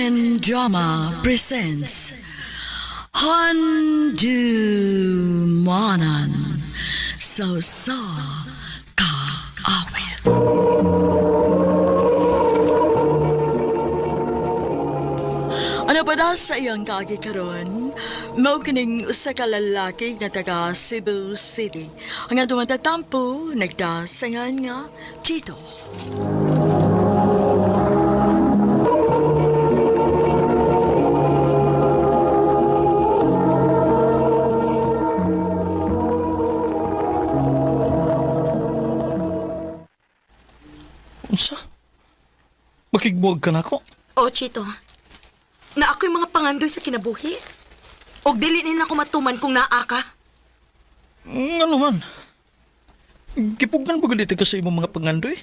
Weekend Drama presents Handumanan sa sa Kaawit. Ano pa daw sa iyang kaagi karon? Mao kining usa ka lalaki nga taga Cebu City. Ang dumatatampo nagdasangan nga Tito. Unsa? Makigbuwag ka na ako? O, Chito. Na ako'y mga pangandoy sa kinabuhi. Og dili ni nako matuman kung naa ka. Ano man? Gipugan ba galit ka sa imong mga pangandoy?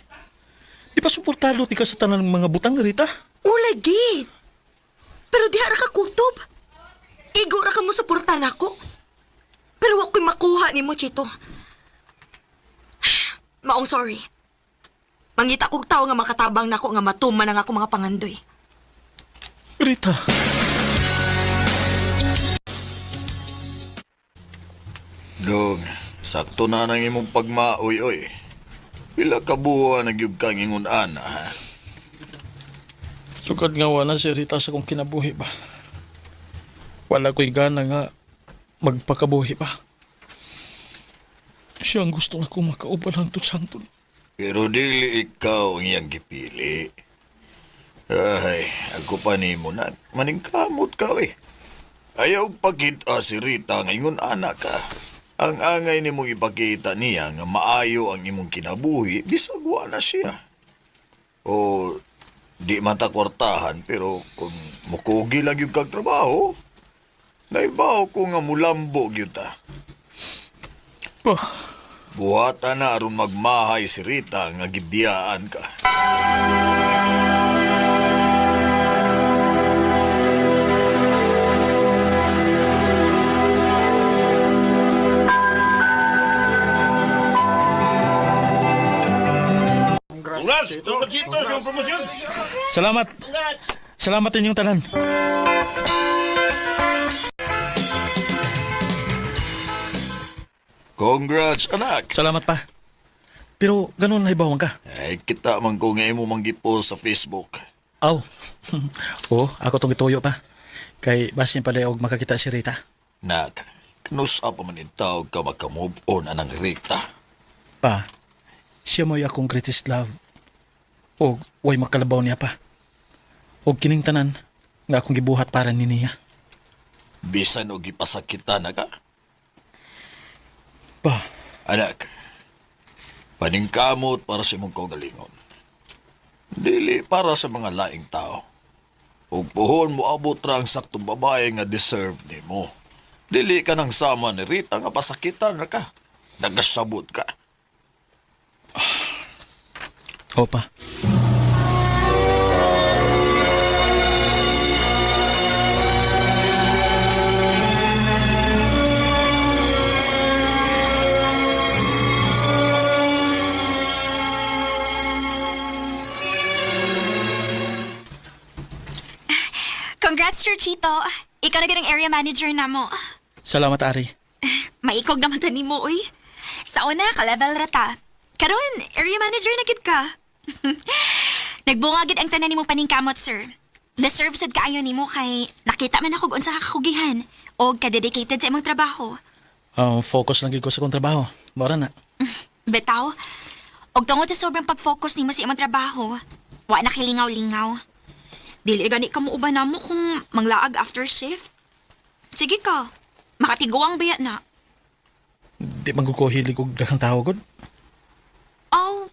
Di pa suportado ti ka sa tanan ng mga butang, Rita? Ulagi! Pero diha ra ka kutob. Igo ra ka mo suporta nako. Pero wa ko'y makuha nimo, Chito. Maong sorry. Mangita kog tawo nga makatabang nako nga matuman ang ako mga pangandoy. Rita. Dong, sakto na nang imong pagmaoy oy. Pila ka buwan nagyug kang ingon ana ha? Sukad nga wala si Rita sa kong kinabuhi ba. Wala ko'y gana nga magpakabuhi pa. Siya ang gusto na kong makauban hangtod sa hangtod. Pero dili ikaw ang iyang gipili. Ay, ako pa nimo na. Maningkamot ka oy. Ayaw pagkita si Rita nga ingon ana ka. Ang angay nimong ipakita niya nga maayo ang imong kinabuhi, bisag wa na siya. O di man ta kwartahan pero kung mukugi lang yung kag trabaho, naibaw ko nga mulambo gyud ta. Bah, Buhata na aron magmahay si Rita nga gibiyaan ka. Congrats! Congrats Chito sa iyong promosyon! salamat. Salamat inyong tanan. Congrats, anak! Salamat pa. Pero ganun na ibawang ka. Ay, kita man ko nga imo manggipo sa Facebook. Aw. Oo, ako tong gituyo pa. Kay basin pala og makakita si Rita. Nak, kanusa pa man intawag ka makamove on anang Rita. Pa, siya mo'y akong greatest love. Og way makalabaw niya pa. Og kining tanan nga akong gibuhat para ni niya. Bisan og ipasakitan na ka. Pa, Anak, paningkamot para sa imong kaugalingon. Dili para sa mga laing tao. Ug puhon mo abot ra ang saktong babae nga deserve nimo. Dili ka nang sama ni Rita nga pasakitan ra ka. Nagasabot ka. opa. Congrats, Sir Chito. Ikaw na ang area manager na mo. Salamat, Ari. Maikog naman tani mo, uy. Sa una, ka-level rata. Karon, area manager na gid ka. Nagbunga gid ang tanan nimo paningkamot, sir. Deserve sad kaayo nimo kay nakita man ako unsa ka kakugihan o ka-dedicated sa imong trabaho. Focus lang gid ko sa akong trabaho. Mora na. Bitaw, og tungod sa sobrang pag-focus nimo sa imong trabaho, wa na kilingaw-lingaw. Dili gani ka mo uban namo kung manglaag after shift. Sige ka, makatiguang biya na. Di man ko hilig og daghang tao gud. Oh,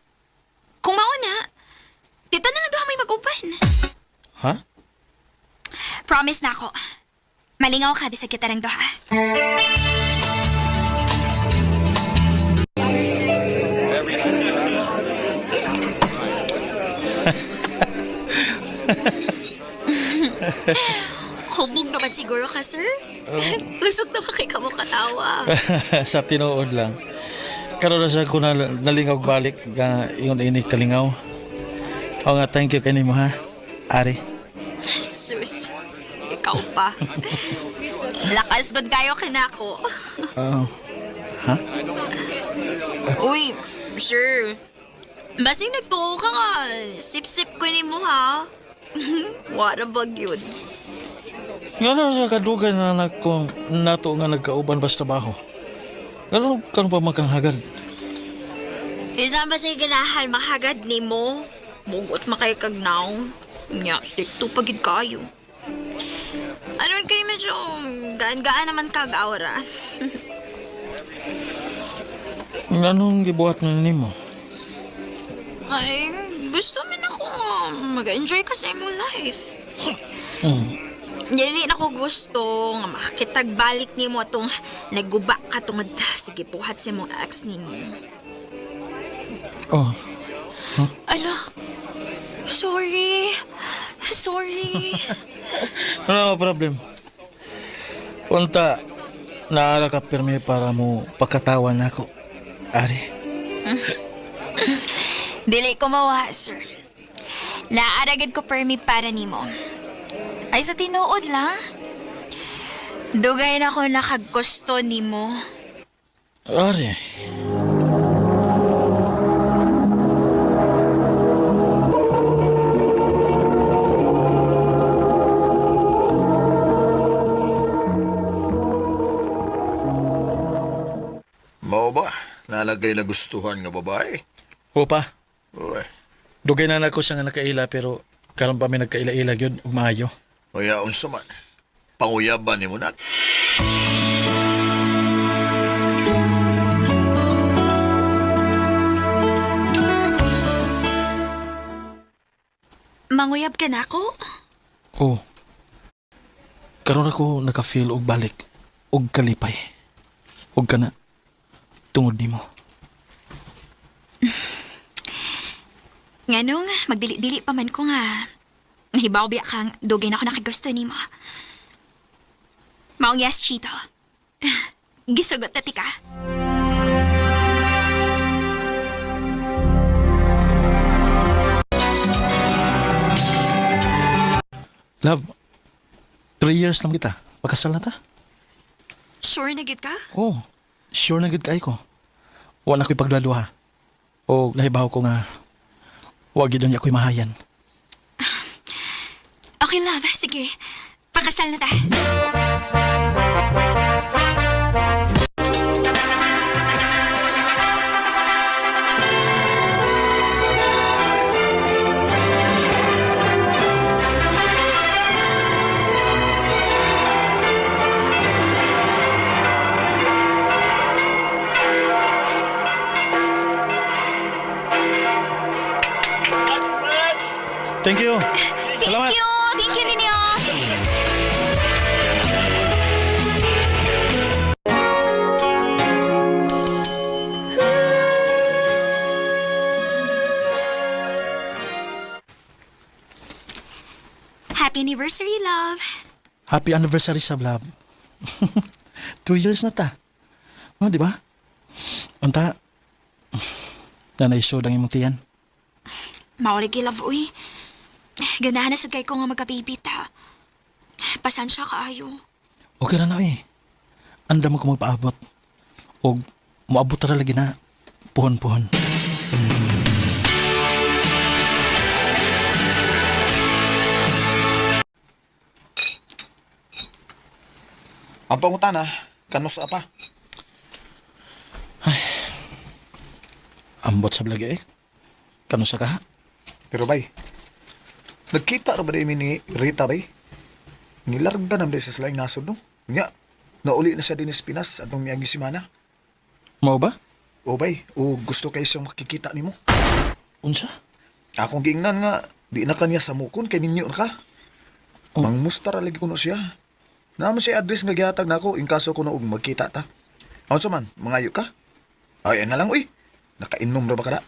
kung mao na, kita na lang duha may mag-uban. Ha? Promise na ako. Malingaw ka bisag kita rang duha. Hubog naman siguro ka, sir. Usog naman kay kamo katawa. Sa tinuod lang. Karon na sa ko na nalingaw balik nga ingon ini kalingaw. O nga thank you kanimo ha. Ari. Sus, ikaw pa. Lakas gud kayo kinako. Ah, ha? Uy, sir. Basing nagtuo ka nga. Sip-sip ko ni mo ha. Wala bag yun. Ngano sa kadugay na nako nato nga nagkauban ba sa trabaho? Ngano karon pa makanghagal? Isa ba sa ganahan mahagad ni mo? Bugot makay kagnaw. Nya, stick to pagid kayo. Aron kay medyo gaan-gaan naman kag aura. Nganong gibuhat na nimo? Ay, gusto man ako nga mag-enjoy ka sa imong life. Dili na ko gusto nga makakitagbalik nimo atong naguba ka tungod sige buhat sa imong ex nimo. Oh, Ala, sorry. Sorry. ano problem? Unta, naara ka pirmi para mo pagkatawan nako. Ari, Dili ko mawa, sir. Naaragad ko permi para nimo. Ay, sa tinuod lang. Dugay na ko nakagusto nimo. ari. Mao ba? Nalagay na gustuhan nga babae. Opa, Uy, dugay na nako siya nga nakaila pero karon pa mi nagkaila-ila gyud ug maayo. kaya unsa man. Panguyaban ni mo nak. Manguyab ka na ako? Oh. Karon ako naka-feel og balik og kalipay. Og kana tungod nimo. Nganong, magdili-dili pa man ko nga. Nahibaw biya kang dugay na ako nakagusto nimo. Maong yes, Chito. Gisugot na ti ka. Love, 3 years lang kita. Pagkasal na ta. Sure na gid ka? Oh, sure na gid kay ko. Wala ko'y pagdaduha. O nahibaw ko nga wag gid niya ko'y mahayan. Okay, love. Sige. Pakasal na ta. Thank you. Thank Salamat. you! Thank you ninyo! Happy anniversary, love! Happy anniversary sa love. 2 years na ta. Oh, di ba? Unta, nanay sure ang imong tiyan. Mawala kay love, uy. Ganahan na sad kay ko nga magka-baby ta. Pasansya kaayo. Okay ra na eh. Andam ko magpaabot. Og moabot ra lagi na. Puhon-puhon. Ang pangutana, kanus pa? Ambot sa lagi eh. Kano sa kaha? Pero bay, nagkita ra ba di mi ni Rita bay? Nilarga na sa sila yung nasod no? Nya, nauli na siya din sa Pinas atong miyagi simana. Mao ba? O bay, o gusto kay siyang makikita nimo. Unsa? Akong giingnan nga, di na kanya samukon kay ninyo na ka. Oh. Mangmusta ra lagi kuno siya. Naman siya address nga gihatag nako in kaso kuno og magkita ta. Unsa man, mangayo ka? Ay, na lang uy. Nakainom ra ba kada?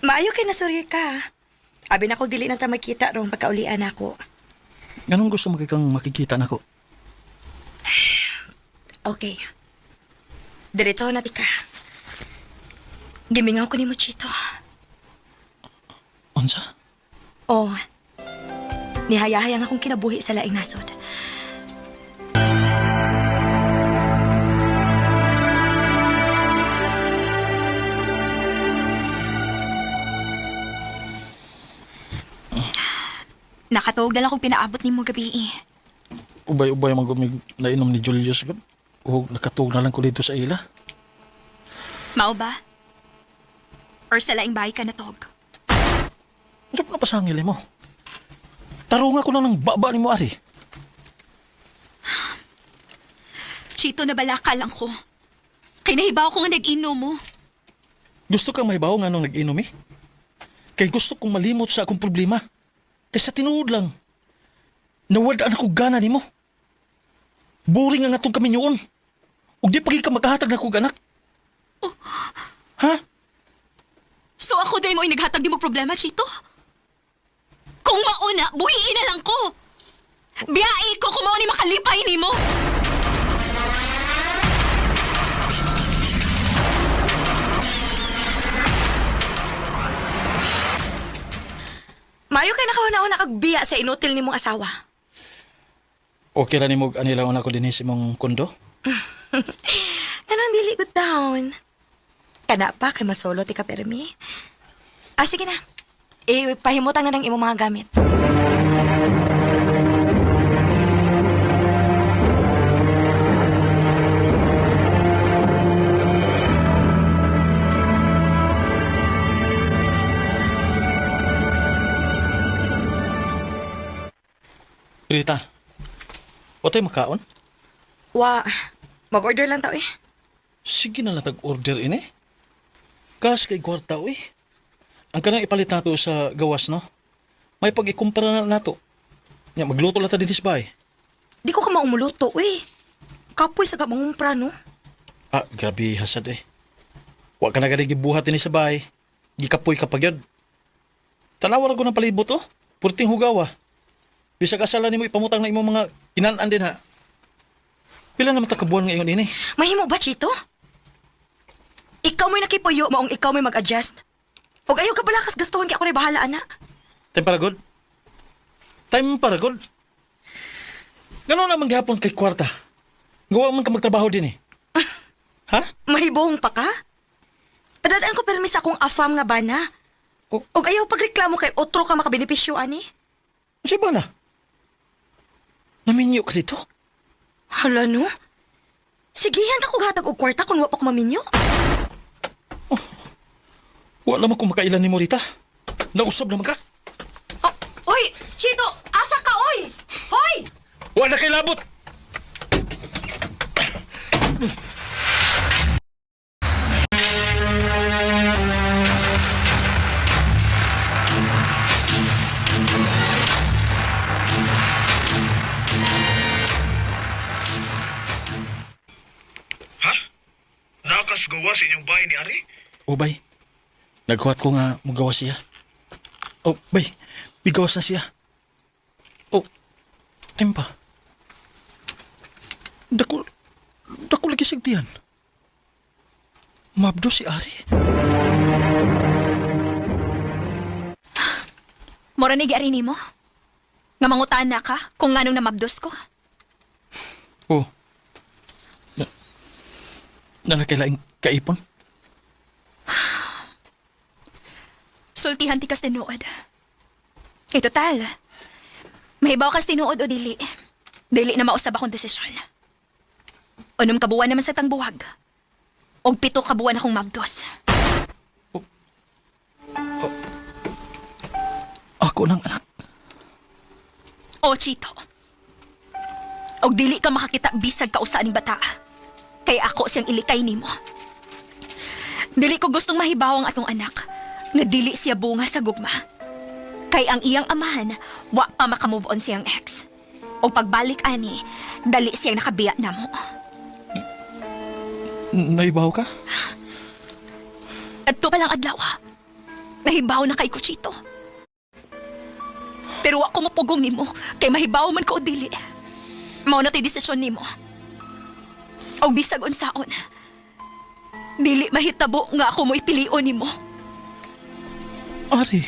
Maayo kay nasurya ka. Abi na ko dili na ta magkita rong pagkaulian ako. Nganong gusto mo kay kang makikita nako? Okay. Diretso na tika. Gimingaw ko nimo, Chito. Unsa? Oh, nihayahayang akong kinabuhi sa laing nasod. Nakatuog na lang akong pinaabot nimo gabi eh. Ubay-ubay man gumig nainom ni Julius gud. O nakatuog na lang ko dito sa ila. Mao ba? Or sa laing bahay ka natog? Unsa pa napasangil mo? Tarunga ko na ng baba nimo ari. Chito, nabalaka lang ko. Kay nahibaw ko nga nag-inom mo. Gusto kang mahibaw nga nung nag-inom eh. Kay gusto kong malimot sa akong problema. Kay sa tinuod lang. Nawad ang ako gana nimo. Boring ang atong kaminyoon. Ug di pagi ka magkahatag na kog anak. Ha? So ako dahil mo ay naghatag di mo problema, Chito? Kung mauna, buhiin na lang ko! Biyai ko kung mauna makalipay nimo! Maayo kay nakahuna-una kag biya sa inutil nimong asawa. Okay ra nimo og anila una ko dinhi sa imong kondo? Anong dili good down? Kana pa kay masolo ti ka permi. Ah, sige na. Eh, pahimutan na ng imong mga gamit. Rita. Watay makaon? Wa, mag-order lang tao eh. Sige na lang tag-order ini. Kas kay kwarta uy. Ang kanang ipalit nato sa gawas no. May pag-ikumpara na nato. Nya magluto lang ta dinhi sa bahay. Di ko ka maumuluto eh. Kapoy sa kamangumpra, no? Ah, grabe hasad eh. Wa ka na gani gibuhat dinhi sa bahay. Gikapoy ka pa gyud. Tanawa ra ko ng palibot oh. Purting hugaw ah. Bisag asala nimo ipamutang na imong mga kinan-an din ha. Pila naman ta ka buwan nga ingon ini? Mahimo ba, Chito? Ikaw mo'y nakipuyo, maong ikaw mo'y mag-adjust. Ug ayaw ka balakas gastuhan kay ako rin bahala, ana. Time para good. Time para good. Ganun naman gihapon kay kwarta. Gawa man ka magtrabaho din eh. Ha? Mahibong pa ka? Padadaan ko permis akong afam nga bana. O- Ug ayaw pagreklamo kay otro ka makabenepisyo, ani. Ano ba na? Naminyo ka dito? Hala, no? Sigihan ka kog hatag og kwarta kung wa pa ko maminyo. Wala man ko makailan ni mo Rita. Nausab naman ka. Oh, oy, Chito, asa ka, oy? Hoy! Wala kay labot! Ha? Nakasgawa sa inyong bahay ni Ari? O bay, naghuwat ko nga mugawa siya. O bay, bigawas na siya. O, tempa. Dako, dako lagi sigtiyan. Mabdo si Ari. Mora ni giari nimo? Nga mangutaan na ka kung nganong namabdos ko? O, na, nanakailaing kaipon? Sultihan ti kas tinuod. Kay total, mahibaw kas tinuod o dili. Dili na mausab akong desisyon. Unom ka buwan naman sa tangbuwag. Og 7 ka buwan akong mabdos. Ako ng anak. O, Chito. Og dili ka makakita bisag kausa ning bata. Kay ako siyang ilikay nimo. Dili ko gustong mahibaw ang atong anak nga dili siya bunga sa gugma. Kay ang iyang amahan, wa pa makamove on siyang ex. O pagbalik ani, dali siyang nakabiya namo. Naibaw ka? Adto pa lang adlaw. Nahibaw na kay Kuchito. Pero wa ko mapugong nimo kay mahibaw man ko o dili. Mao na tay desisyon nimo. Og bisag unsaon. Dili mahitabo nga ako mo ipilion nimo. Ari.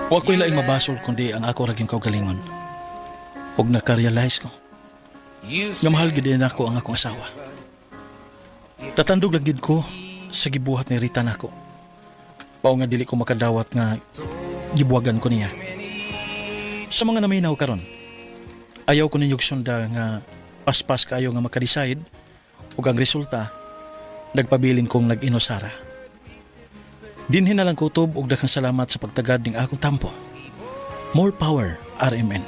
Wa ko'y laing mabasol kundi ang ako raging kaugalingon. Ug nakarealize ko nga mahal gid nako ang akong asawa. Tatandog lang gid ko sa gibuhat ni Rita nako. Mao nga dili ko makadawat nga gibuwagan ko niya. Sa mga naminaw karon, ayaw ko ninyog sunda nga paspas kayo nga makadecide ug ang resulta nagpabilin kong nag-inosara. Dinhi na lang kutob ug daghang salamat sa pagtagad ning akong tampo. More power, RMN.